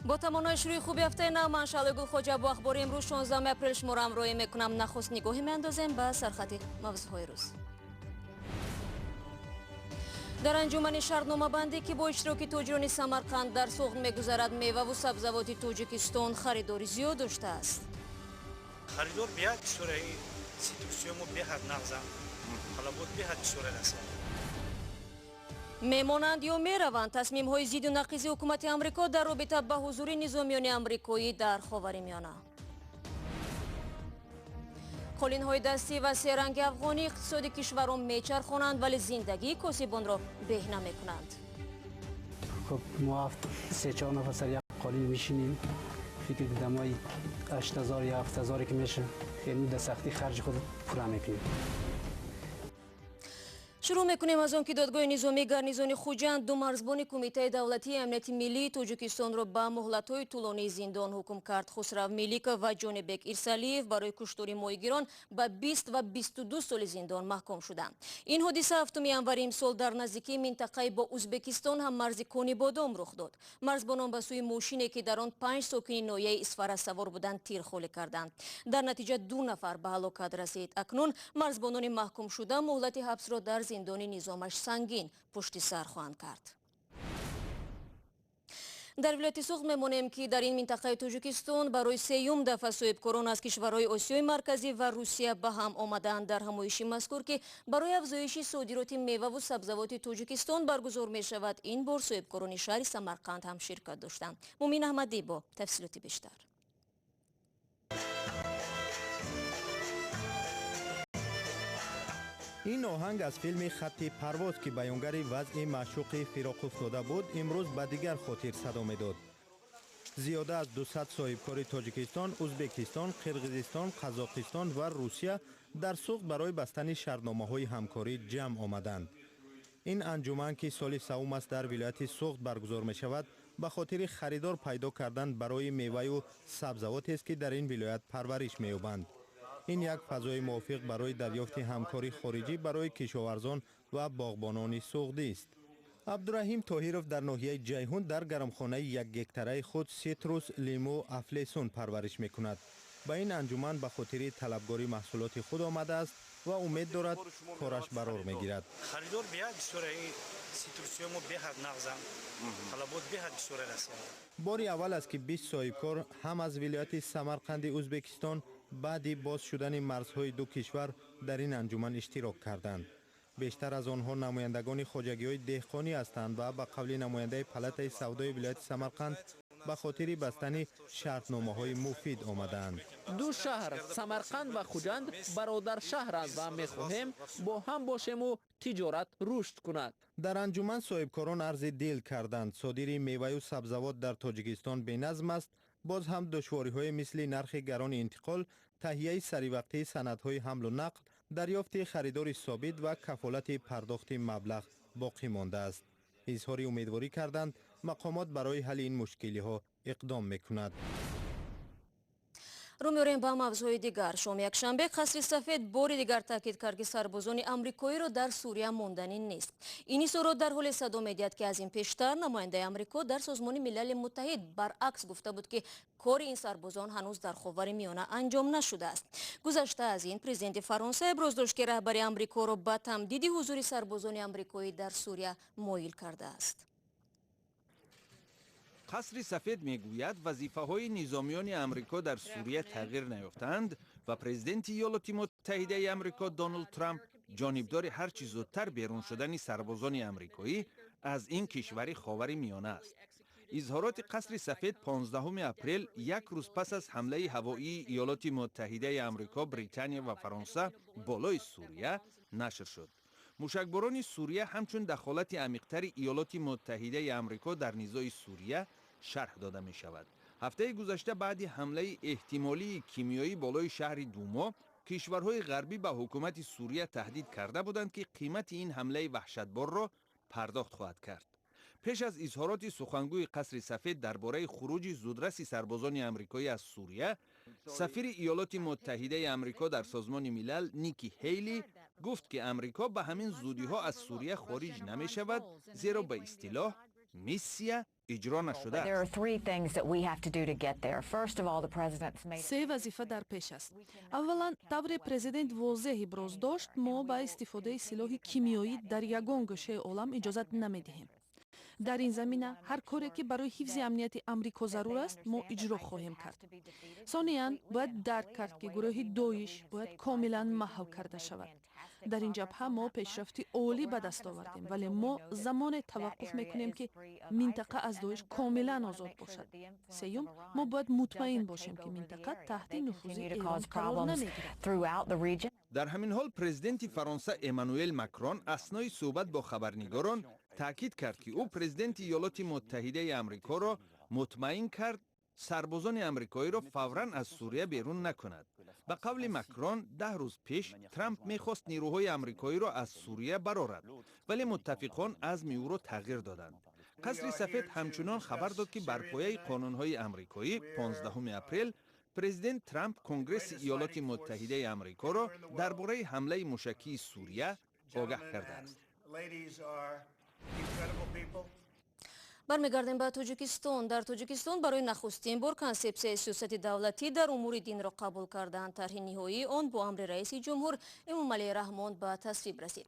Бо таманнои шурӯи хуби ҳафтаи нав, ман Шаҳлои Гулхоҷа бо ахбори имрӯз, 16 апрел, шуморо ҳамроҳӣ мекунам. Нахуст нигоҳе меандозем ба сархати мавзӯъҳои рӯз. Дар анҷумани шартномабандӣ, ки бо иштироки тоҷирони Самарқанд дар Суғд мегузарад, меваву сабзавоти Тоҷикистон харидори зиёд доштааст. Харидор беҳад бисёре. Цитрусиё мо беҳад нағзам, талабот беҳад бисёре расад. Мемонанд ё мераванд? Тасмимҳои зидду нақизи ҳукумати Амрико дар робита ба ҳузури низомиёни амрикоӣ дар Ховари Миёна. Қолинҳои дастӣ ва серанги афғонӣ иқтисоди кишварро мечархонанд, вале зиндагии косибонро беҳ намекунанд. Хуб, мо ҳафт, се, чор нафар сар як қолин мешинем. Фикр дамои 8000 ё 7000 ки меша, хеле дар сахтӣ харҷи худ пурра мекунем. Шурӯъ мекунем аз он ки додгоҳи низомии гарнизони Хуҷанд ду марзбони Кумитаи давлатии амнияти миллии Тоҷикистонро ба муҳлатҳои тӯлонии зиндон ҳукм кард. Хусрав Меликов ва Ҷонибек Ирсалиев барои куштори моҳигирон ба 20 ва 22 соли зиндон маҳкум шуданд. Ин ҳодиса 7 январи имсол дар наздикии минтақаи бо Узбекистон ҳаммарзи Конибодом рух дод. Марзбонон ба сӯи мошине, ки дар он панҷ сокини ноҳияи Исфара савор буданд, тир холӣ карданд. Дар натиҷа ду нафар ба ҳалокат расид. Акнун марзбонони маҳкумшуда муҳлати ҳабсро дар зиндони низомаш сангин пушти сар хоҳанд кард. Дар вилояти Суғд мемонем, ки дар ин минтақаи Тоҷикистон барои сеюм дафъа соҳибкорон аз кишварҳои Осиёи Марказӣ ва Русия ба ҳам омаданд. Дар ҳамоиши мазкур, ки барои афзоиши содироти меваву сабзавоти Тоҷикистон баргузор мешавад, ин бор соҳибкорони шаҳри Самарқанд ҳам ширкат доштанд. Мумин Аҳмадӣ бо тафсилоти бештар. Ин оҳанг аз филми «Хатти парвоз», ки баёнгари вазъи маъшуқи фироқуфтода буд, имрӯз ба дигар хотир садо медод. Зиёда аз 200 соҳибкори Тоҷикистон, Узбекистон, Қирғизистон, Қазоқистон ва Русия дар Суғд барои бастани шартномаҳои ҳамкорӣ ҷамъ омаданд. Ин анҷуман, ки соли савум аст дар вилояти Суғд баргузор мешавад, ба хотири харидор пайдо кардан барои меваю сабзавотест, ки дар ин вилоят парвариш меёбанд. Ин як фазои мувофиқ барои дарёфти ҳамкори хориҷӣ барои кишоварзон ва боғбонони суғдист. Абдураҳим Тоҳиров дар ноҳияи Ҷайҳун дар гармхонаи якгектараи худ ситрус, лимӯ, афлесун парвариш мекунад. Ба ин анҷуман ба хотири талабгори маҳсулоти худ омадааст ва умед дорад, кораш барор мегирад. Харидор беҳад бисёре. Цитрусиё мо беҳад нағзам, талабот беҳад бисёре расад. Бори аввал аст, ки 20 соҳибкор ҳам аз вилояти Самарқанди Узбекистон баъди боз шудани марзҳои ду кишвар дар ин анҷуман иштирок карданд. Бештар аз онҳо намояндагони хоҷагиҳои деҳқонӣ ҳастанд ва ба қавли намояндаи палатаи савдои вилояти Самарқанд, ба хотири бастани шартномаҳои муфид омадаанд. Ду шаҳр, Самарқанд ва Хуҷанд, бародар шаҳранд ва мехоҳем бо ҳам бошему тиҷорат рушд кунад. Дар анҷуман соҳибкорон арзи дил карданд: содири меваю сабзавот дар Тоҷикистон беназм аст. Боз ҳам душвориҳое мисли нархи гарони интиқол, таҳияи саривақтии санадҳои ҳамлу нақл, дарёфти харидори собит ва кафолати пардохти маблағ боқӣ мондааст. Изҳори умедворӣ карданд, мақомот барои ҳалли ин мушкилиҳо иқдом мекунад. Рӯ меорем ба мавзӯи дигар. Шоми якшанбе Қасри Сафед бори дигар таъкид кард, ки сарбозони амрикоиро дар Сурия монданӣ нест. Ин изҳорот дар ҳоле садо медиҳад, ки аз ин пештар намояндаи Амрико дар Созмони Милали Муттаҳид баръакс гуфта буд, ки кори ин сарбозон ҳанӯз дар Ховари Миёна анҷом нашудааст. Гузашта аз ин, президенти Фаронса иброз дошт, ки раҳбари Амрикоро ба тамдиди ҳузури сарбозони амрикоӣ дар Сурия моил кардааст. Қасри Сафед мегӯяд, вазифаҳои низомиёни Амрико дар Сурия тағйир наёфтаанд ва президенти Иёлоти Муттаҳидаи Амрико Доналд Трамп ҷонибдори ҳар чӣ зудтар берун шудани сарбозони амрикоӣ аз ин кишвари Ховари Миёна аст. Изҳороти Қасри Сафед 15 апрел, як рӯз пас аз ҳамлаи ҳавоии Иёлоти Муттаҳидаи Амрико, Британия ва Фаронса болои Сурия нашр шуд. Мушакборони Сурия ҳамчун дахолати амиқтари Иёлоти Муттаҳидаи Амрико дар низои Сурия шарҳ дода мешавад. Ҳафтаи гузашта, баъди ҳамлаи эҳтимолии кимиёӣ болои шаҳри Думо, кишварҳои ғарбӣ ба ҳукумати Сурия таҳдид карда буданд, ки қимати ин ҳамлаи ваҳшатборро пардохт хоҳад кард. Пеш аз изҳороти сухангӯи Қасри Сафед дар бораи хуруҷи зудраси сарбозони амрикоӣ аз Сурия, сафири Иёлоти Муттаҳидаи Амрико дар Созмони Милал Ники Ҳейли гуфт, ки Амрико ба ҳамин зудиҳо аз Сурия хориҷ намешавад, зеро ба истилоҳ миссия Иҷро нашудааст. Се вазифа дар пеш аст. Аввалан, тавре президент возеҳ иброз дошт, мо ба истифодаи силоҳи кимиёӣ дар ягон гӯшаи олам иҷозат намедиҳем. Дар ин замина ҳар коре, ки барои ҳифзи амнияти Амрико зарур аст, мо иҷро хоҳем кард. Сониян, бояд дарк кард, ки гурӯҳи Доиш бояд комилан маҳв карда шавад. Дар ин ҷабҳа мо пешрафти олӣ ба даст овардем, вале мо замоне таваққуф мекунем, ки минтақа аз Доиш комилан озод бошад. Сеюм, мо бояд мутмаин бошем, ки минтақа таҳти нуфузи Эрон қарор намегирад. Дар ҳамин ҳол, президенти Фаронса Эммануэл Макрон аснои суҳбат бо хабарнигорон таъкид кард, ки ӯ президенти Иёлоти Муттаҳидаи Амрикоро мутмаин кард, сарбозони амрикоиро фавран аз Сурия берун накунад. Ба қавли Макрон, 10 рӯз пеш Трамп мехост нерӯҳои амрикоиро аз Сурия барорад, вале муттафиқон азми ӯро тағйир доданд. Қасри Сафед ҳамчунон хабар дод, ки бар пояи қонунҳои амрикоӣ 15 апрел президент Трамп Конгресси Иёлоти Муттаҳидаи Амрикоро дар бораи ҳамлаи мушакии Сурия огаҳ кардааст. Бармегардем ба Тоҷикистон. Дар Тоҷикистон барои нахустин бор консепсияи сиёсати давлатӣ дар умури динро қабул карданд. Тарҳи ниҳоии он бо амри раиси ҷумҳур Эмомалӣ Раҳмон ба тасвиб расид.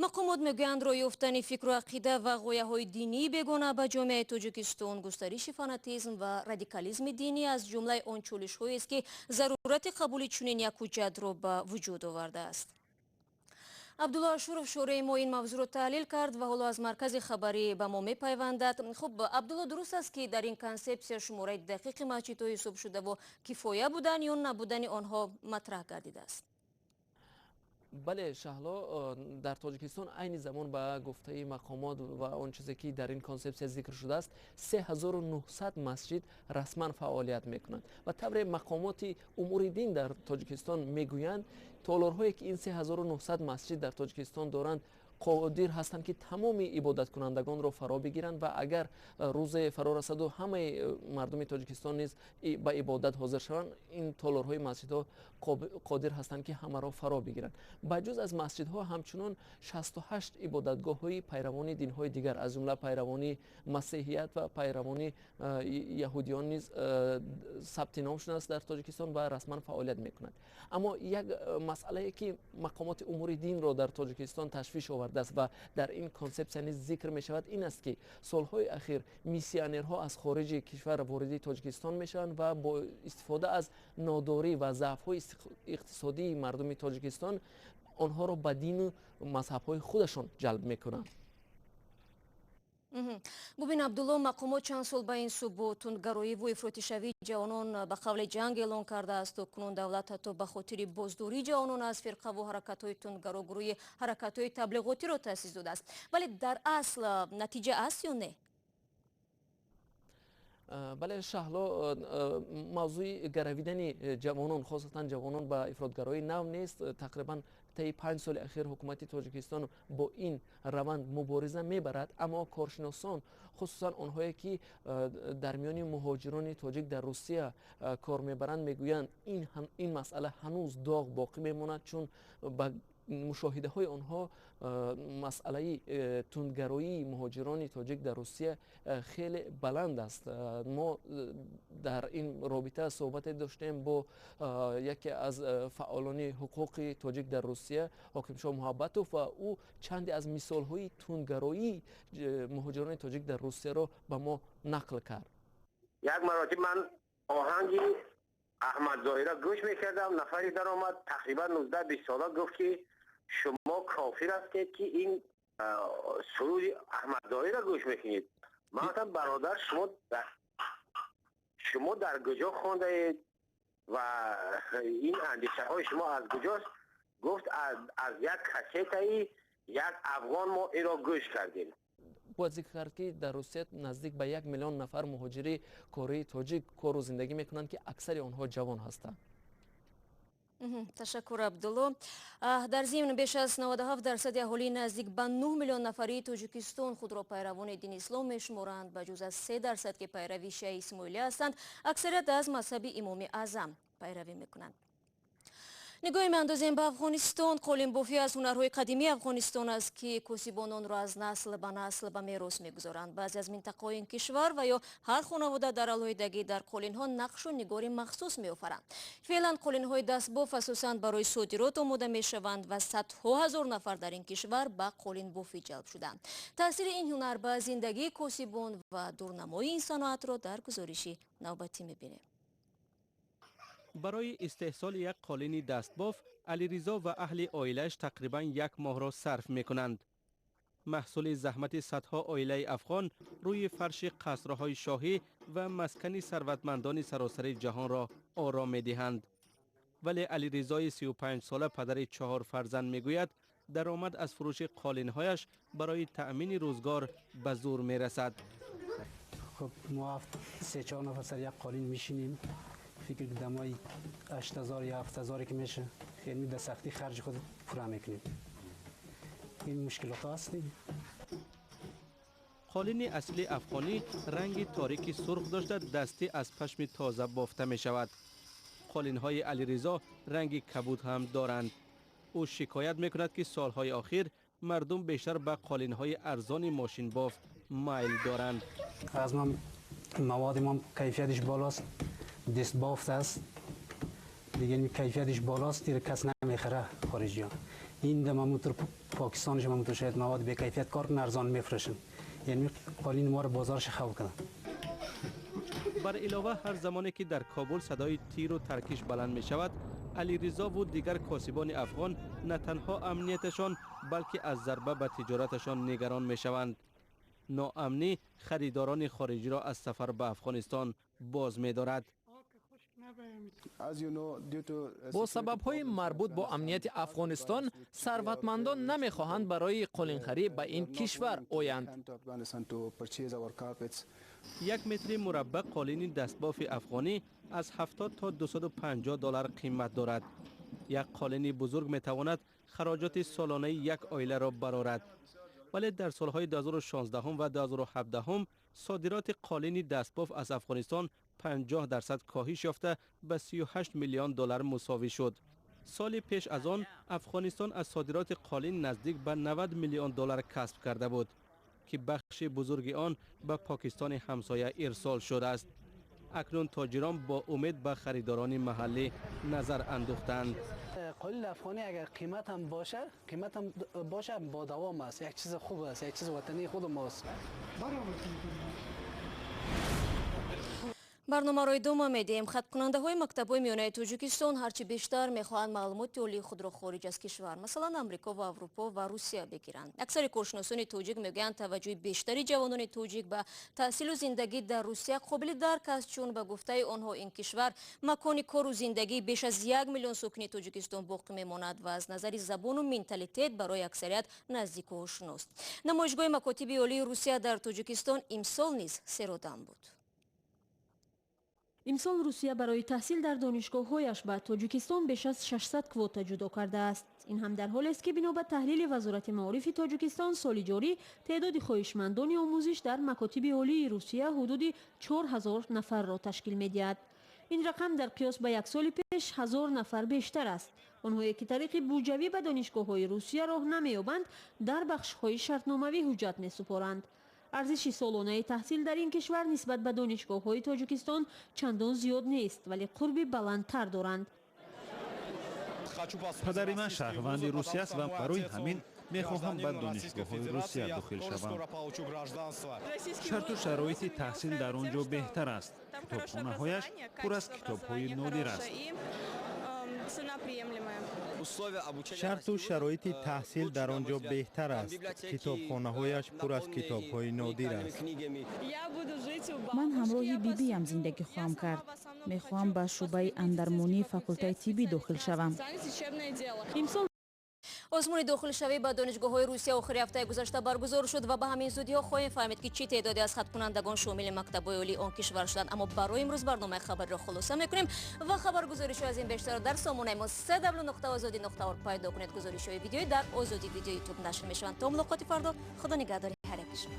Мақомот мегӯянд, роҳ ёфтани фикру ақида ва ғояҳои динии бегона ба ҷомеаи Тоҷикистон, густариши фанатизм ва радикализми динӣ аз ҷумлаи он чолишҳоест, ки зарурати қабули чунин як ҳуҷҷатро ба вуҷуд овардааст. Абдулло Ашуров, шореҳи мо, ин мавзӯъро таҳлил кард ва ҳоло аз маркази хабарӣ ба мо мепайвандад. Хуб, Абдулло, дуруст аст, ки дар ин консепсия шумораи дақиқи масҷидҳо ҳисоб шудаву кифоя будан ё набудани онҳо матраҳ гардидааст? Бале, Шаҳло, дар Тоҷикистон айни замон, ба гуфтаи мақомот ва он чизе ки дар ин консепсия зикр шудааст, 3900 масҷид расман фаъолият мекунанд. Ва тавре мақомоти умури дин дар Тоҷикистон мегӯянд, толорҳое ки ин 3900 масҷид дар Тоҷикистон доранд, қодир ҳастанд, ки тамоми ибодаткунандагонро фаро бигиранд. Ва агар рӯзе фаро расаду ҳамаи мардуми Тоҷикистон низ ба ибодат ҳозир шаванд, ин толорҳои масҷидҳо қодир ҳастанд, ки ҳамаро фаро бигиранд. Ба ҷуз аз масҷидҳо, ҳамчунон 68 ибодатгоҳҳои пайравони динҳои дигар, аз ҷумла пайравони масеҳият ва пайравони яҳудиён низ сабти ном шудааст дар Тоҷикистон ва расман фаъолият мекунанд. Аммо як масъалае, ки мақомоти умури динро дар Тоҷикистон ташвиш овардааст ва дар ин консепсия низ зикр мешавад, ин аст, ки солҳои ахир миссионерҳо аз хориҷи кишвар вориди Тоҷикистон мешаванд ва бо истифода аз нодорӣ ва заъфҳои иқтисодии мардуми Тоҷикистон онҳоро ба дину мазҳабҳои худашон ҷалб мекунанд. Бубин, Абдулло, мақомот чанд сол ба ин сӯ бо тундгароиву ифротишавии ҷавонон ба қавли ҷанг эълон кардаасту кунун давлат ҳатто ба хотири боздории ҷавонон аз фирқаву ҳаракатҳои тундгаро гурӯҳи ҳаракатҳои таблиғотиро таъсис додааст. Вале дар асл натиҷа аст ё не? Бале, Шаҳло, мавзӯи гаравидани ҷавонон, хосатан ҷавонон, ба ифротгароӣ нав нест. Тақрибан таи 5 соли ахир ҳукумати Тоҷикистон бо ин раванд мубориза мебарад. Аммо коршиносон, хусусан онҳое ки дар миёни муҳоҷирони тоҷик дар Русия кор мебаранд, мегӯянд, ин масъала ҳанӯз доғ боқӣ мемонад, чун ба мушоҳидаҳои онҳо масъалаи тундгароии муҳоҷирони тоҷик дар Русия хеле баланд аст. Мо дар ин робита суҳбате доштем бо яке аз фаъолони ҳуқуқи тоҷик дар Русия, Ҳокимшоҳ Муҳаббатов, ва ӯ чанде аз мисолҳои тундгароии муҳоҷирони тоҷик дар Русияро ба мо нақл кард. Як маротиб ман оҳанги Аҳмад Зоҳира гӯш мекардам. Нафаре даромад, тақрибан 19-20 сола, гуфт, ки шумо кофир ҳастед, ки ин суруди Аҳмад Зоҳира гӯш мекунед. Ман гуфтам: бародар, шумо дар куҷо хондаед ва ин андешаҳои шумо аз куҷост? Гуфт: аз як кассетаи як афғон мо инро гӯш кардем. Бояд зикр кард, ки дар Русия наздик ба 1 миллион нафар муҳоҷири кории тоҷик кору зиндагӣ мекунанд, ки аксари онҳо ҷавон ҳастанд. Ташаккур, Абдулло. Дар зимн, беш аз 97% аҳолии наздик ба 9 миллион нафарии Тоҷикистон худро пайравони дини ислом мешуморанд. Ба ҷуз аз 3%, ки пайрави шиаи исмоилӣ ҳастанд, аксарият аз мазҳаби Имоми Аъзам пайравӣ мекунанд. Нигоҳе меандозем ба Афғонистон. Қолинбофӣ аз ҳунарҳои қадимии Афғонистон аст, ки косибон онро аз насл ба насл ба мерос мегузоранд. Баъзе аз минтақаҳои ин кишвар ва ё ҳар хонавода дар алоҳидагӣ дар қолинҳо нақшу нигори махсус меофаранд. Феълан қолинҳои дастбоф асосан барои содирот омода мешаванд ва садҳо ҳазор нафар дар ин кишвар ба қолинбофӣ ҷалб шуданд. Таъсири ин ҳунар ба зиндагии косибон ва дурнамои ин саноатро дар гузориши навбатӣ мебинем. Барои истеҳсоли як қолини дастбоф Алиризо ва аҳли оилааш тақрибан як моҳро сарф мекунанд. Маҳсули заҳмати садҳо оилаи афғон рӯи фарши қасрҳои шоҳӣ ва маскани сарватмандони саросари ҷаҳонро ором медиҳанд. Вале Алиризои 35-сола, падари чаҳор фарзанд, мегӯяд, даромад аз фурӯши қолинҳояш барои таъмини рӯзгор ба зӯр мерасад. Хуб, мо ҳафт, се чор нафар сар як қолин мешинем. Фикр дамои 8000 ё 7000 ки меша, یعنی در سختی خرج خود پورا میکنیم. این مشکلات هست. қолини асли афғонӣ ранги торики сурх дошта, дастӣ аз пашми тоза бофта мешавад. Қолинҳои Алиризо ранги кабуд ҳам доранд. Ӯ шикоят мекунад, ки солҳои охир мардум бештар ба қолинҳои арзони мошинбоф майл доранд. از ما مواد ما کیفیتش بالاست، دست بافت است دیگه. این کیفیتش بالاست دیگه، کس نمیخره خارجی ها. این دم موتور پاکستانش موتور شاید مواد به کیفیت کار ارزان میفروشن، یعنی قالین ما رو بازارش خو کردن. бар илова, ҳар замоне ки дар Кобул садои тиру таркиш баланд мешавад, Алиризову дигар косибони афғон на танҳо амнияташон, балки аз зарба ба тиҷораташон нигарон мешаванд. Ноамнӣ харидорони хориҷиро аз сафар ба Афғонистон боз медорад. Бо сабабҳои марбут бо амнияти Афғонистон сарватмандон намехоҳанд барои қолинхарӣ ба ин кишвар оянд. Як метри мураббаъ қолини дастбофи афғонӣ аз 70 то 250 доллар қимат дорад. Як қолини бузург метавонад хароҷоти солонаи як оиларо барорад. Вале дар солҳои 2016 ва 2017 содироти қолини дастбоф аз Афғонистон 50% коҳиш ёфта, ба 38 миллион доллар мусовӣ шуд. Соли пеш аз он Афғонистон аз содироти қолин наздик ба 90 миллион доллар касб карда буд, ки бахши бузурги он ба Покистони ҳамсоя ирсол шудааст. Акнун тоҷирон бо умед ба харидорони маҳаллӣ назар андохтанд. قالین افغانی اگر قیمت هم باشه، قیمت هم باشه، با دوام است. یک چیز خوب است، یک چیز وطنی خود ماست. Барномаро идома медиҳем. Хатмкунандаҳои мактабҳои миёнаи Тоҷикистон ҳарчи бештар мехоҳанд маълумоти олии худро хориҷ аз кишвар, масалан, Амрико ва Аврупо ва Русия, бигиранд. Аксари коршиносони тоҷик мегӯянд, таваҷҷӯҳи бештари ҷавонони тоҷик ба таҳсилу зиндагӣ дар Русия қобили дарк аст, чун ба гуфтаи онҳо ин кишвар макони кору зиндагии беш аз 1 миллион сокини Тоҷикистон боқӣ мемонад ва аз назари забону менталитет барои аксарият наздику ошност. Намоишгоҳи макотиби олии Русия дар Тоҷикистон имсол низ серодам буд. Имсол Русия барои таҳсил дар донишгоҳҳояш ба Тоҷикистон беш аз 600 квота ҷудо кардааст. Ин ҳам дар ҳолест, ки бино ба таҳлили Вазорати маорифи Тоҷикистон, соли ҷорӣ теъдоди хоҳишмандони омӯзиш дар макотиби олии Русия ҳудуди 4000 нафарро ташкил медиҳад. Ин рақам дар қиёс ба як соли пеш 1000 нафар бештар аст. Онҳое ки тариқи буҷавӣ ба донишгоҳҳои Русия роҳ намеёбанд, дар бахшҳои шартномавӣ ҳуҷҷат месупоранд. Арзиши солонаи таҳсил дар ин кишвар нисбат ба донишгоҳҳои Тоҷикистон чандон зиёд нест, вале қурби баландтар доранд. Падари ман шаҳрванди Русия аст ва барои ҳамин мехоҳам ба донишгоҳҳои Русия дохил шавам. Шарту шароити таҳсил дар он ҷо беҳтар аст, китобхонаҳояш пур аз китобҳои нодир аст. Шарту шароити таҳсил дар он ҷо беҳтар аст, китобхонаҳояш пур аз китобҳои нодир аст. Ман ҳамроҳи бибиям зиндагӣ хоҳам кард. Мехоҳам ба шӯъбаи андармонии факултаи тиббӣ дохил шавам. Имсол Озмуни дохилшавӣ ба донишгоҳҳои Русия охири ҳафтаи гузашта баргузор шуд ва ба ҳамин зудиҳо хоҳем фаҳмид, ки чӣ теъдоде аз хатмкунандагон шомили мактабҳои олии он кишвар шуданд. Аммо барои имрӯз барномаи хабариро хулоса мекунем ва хабаргузоришҳо аз ин бештарро дар сомонаи мо cw.ozodi.org пайдо кунед. Гузоришҳои видеоӣ дар Озодӣ Видео Ютуб нашр мешаванд. То мулоқоти фардо, Худо нигаҳдори ҳар яки шумо.